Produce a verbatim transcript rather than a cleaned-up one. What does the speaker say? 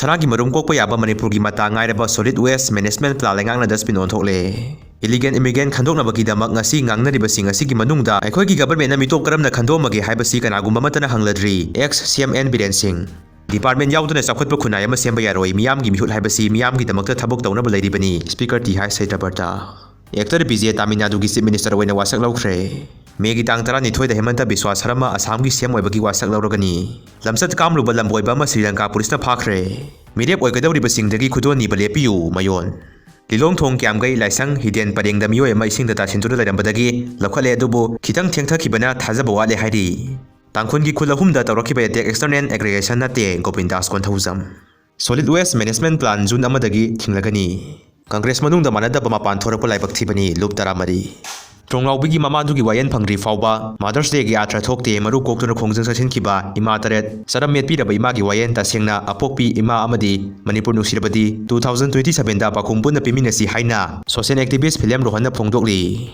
ꯁꯅꯥꯒꯤ ꯃꯔꯨꯝ ꯀꯣꯛꯄ ꯌꯥꯕ ꯃꯅꯤꯄꯨꯔꯒꯤ ꯃꯇꯥ ꯉꯥꯏꯔꯕ solid waste management plant ꯂꯩꯉꯥꯛꯅ dustbin ꯑꯣꯟꯊꯣꯛꯂꯦ꯫ Illegal immigrant ꯈꯟꯗꯣꯛꯅꯕꯒꯤꯗꯃꯛ ꯉꯁꯤ ꯉꯥꯡꯅꯔꯤꯕꯁꯤꯡ ꯑꯁꯤꯒꯤ ꯃꯅꯨꯡꯗ ꯑꯩꯈꯣꯏꯒꯤ governmentꯅ ꯃꯤꯇꯣꯞ ꯀꯔꯝꯅ ꯈꯟꯗꯣꯛꯑꯝꯃꯒꯦ ꯍꯥꯏꯕꯁꯤ ꯀꯅꯥꯒꯨꯝꯕ ꯑꯃꯠꯇꯅ ꯍꯪꯂꯗ꯭ꯔꯤ꯫ Ex CM N ꯕꯤꯔꯦꯟ ꯁꯤꯡ꯫ Department ꯌꯥꯎꯗꯅ ꯆꯥꯎꯈꯠꯄ ꯈꯨꯟꯅꯥꯏ ꯑꯃ ꯁꯦꯝꯕ ꯌꯥꯔꯣꯏ꯫ ꯃꯤꯌꯥꯝꯒꯤ ꯃꯤꯍꯨꯠ ꯍꯥꯏꯕꯁꯤ ꯃꯤꯌꯥꯝꯒꯤꯗꯃꯛꯇ ꯊꯕꯛ ꯇꯧꯅꯕ ꯂꯩꯔꯤꯕꯅꯤ꯫ Speaker T H Satyabrata. Actor Vijay Tamil ꯅꯥꯗꯨꯒꯤ Chief Minister ꯑꯣꯏꯅ ꯋꯥꯁꯛ ꯂꯧꯈ꯭ꯔꯦ꯫ ꯃꯦꯒꯤ ꯇꯥꯡ ꯇꯔꯥꯅꯤꯊꯣꯏꯗ ꯍꯦꯃꯟꯇ ꯕꯤꯁ꯭ꯋꯥ ꯁꯔꯃ ꯑꯁꯥꯝꯒꯤ CM ꯑꯣꯏꯕꯒꯤ ꯋꯥꯁꯛ ꯂꯧꯔꯒꯅꯤ꯫ ꯂꯝꯆꯠ ꯀꯥꯝꯂꯨꯕ ꯂꯝꯕꯣꯏꯕ ꯑꯃ ꯁ꯭ꯔꯤ ꯂꯪꯀꯥ ꯄꯨꯂꯤꯁꯅ ꯐꯥꯈ꯭ꯔꯦ꯫ ꯃꯤꯔꯦꯞ ꯑꯣꯏꯒꯗꯧꯔꯤꯕꯁꯤꯡꯗꯒꯤ ꯈꯨꯗꯣꯜ ꯅꯤꯕ ꯂꯦꯞꯄꯤꯌꯨ, ꯃꯌꯣꯟ꯫ ꯂꯤꯂꯣꯡ ꯊꯣꯡ ꯀ꯭ꯌꯥꯝꯒꯩ ꯂꯥꯏꯁꯪ ꯍꯤꯗꯦꯟ ꯄꯔꯦꯡꯗ ꯃꯤꯑꯣꯏ ꯑꯃ ꯏꯁꯤꯡꯗ ꯇꯥꯁꯤꯟꯗꯨꯅ ꯂꯩꯔꯝꯕꯗꯒꯤ ꯂꯧꯈꯠꯂꯦ, ꯑꯗꯨꯕꯨ ꯈꯤꯇꯪ ꯊꯦꯡꯊꯈꯤꯕꯅ ꯊꯥꯖꯕ ꯋꯥꯠꯂꯦ ꯍꯥꯏꯔꯤ꯫ ꯇꯥꯡꯈꯨꯜꯒꯤ ꯈꯨꯜ ꯑꯍꯨꯝꯗ ꯇꯧꯔꯛꯈꯤꯕ attack external aggression ꯅꯠꯇꯦ, ꯒꯣꯕꯤꯟꯗꯥꯁ Konthoujam. Solid waste management plant June ꯑꯃꯗꯒꯤ ꯊꯤꯡꯂꯒꯅꯤ꯫ Congress ꯃꯅꯨꯡꯗ ꯃꯥꯟꯅꯗꯕ ꯃꯄꯥꯟ ꯊꯣꯔꯛꯄ ꯂꯥꯏꯕꯛ ꯊꯤꯕꯅꯤ, ꯂꯨꯞ ꯇꯔꯥꯃꯔꯤ꯫ ꯊꯣꯡꯂꯥꯎꯕꯤꯒꯤ ꯃꯃꯥꯗꯨꯒꯤ ꯋꯥꯌꯦꯜ ꯐꯪꯗ꯭ꯔꯤ ꯐꯥꯎꯕ Mother's Dayꯒꯤ ꯑꯥꯔꯊ ꯊꯣꯛꯇꯦ, ꯃꯔꯨ ꯀꯣꯛꯇꯨꯅ ꯈꯣꯡꯖꯪ ꯆꯠꯁꯤꯟꯈꯤꯕ ꯏꯃꯥ ꯇꯔꯦꯠ꯫ ꯆꯔꯝ ꯃꯦꯠꯄꯤꯔꯕ ꯏꯃꯥꯒꯤ ꯋꯥꯌꯦꯜ ꯇꯁꯦꯡꯅ ꯑꯄꯣꯛꯄꯤ ꯏꯃꯥ ꯑꯃꯗꯤ ꯃꯅꯤꯄꯨꯔ ꯅꯨꯡꯁꯤꯔꯕꯗꯤ two thousand twenty sevenꯗ ꯄꯥꯎꯈꯨꯝ ꯄꯨꯟꯅ ꯄꯤꯃꯤꯟꯅꯁꯤ ꯍꯥꯏꯅ social activist ꯐꯤꯂꯦꯝ ꯔꯣꯍꯟꯅ ꯐꯣꯡꯗꯣꯛꯂꯤ꯫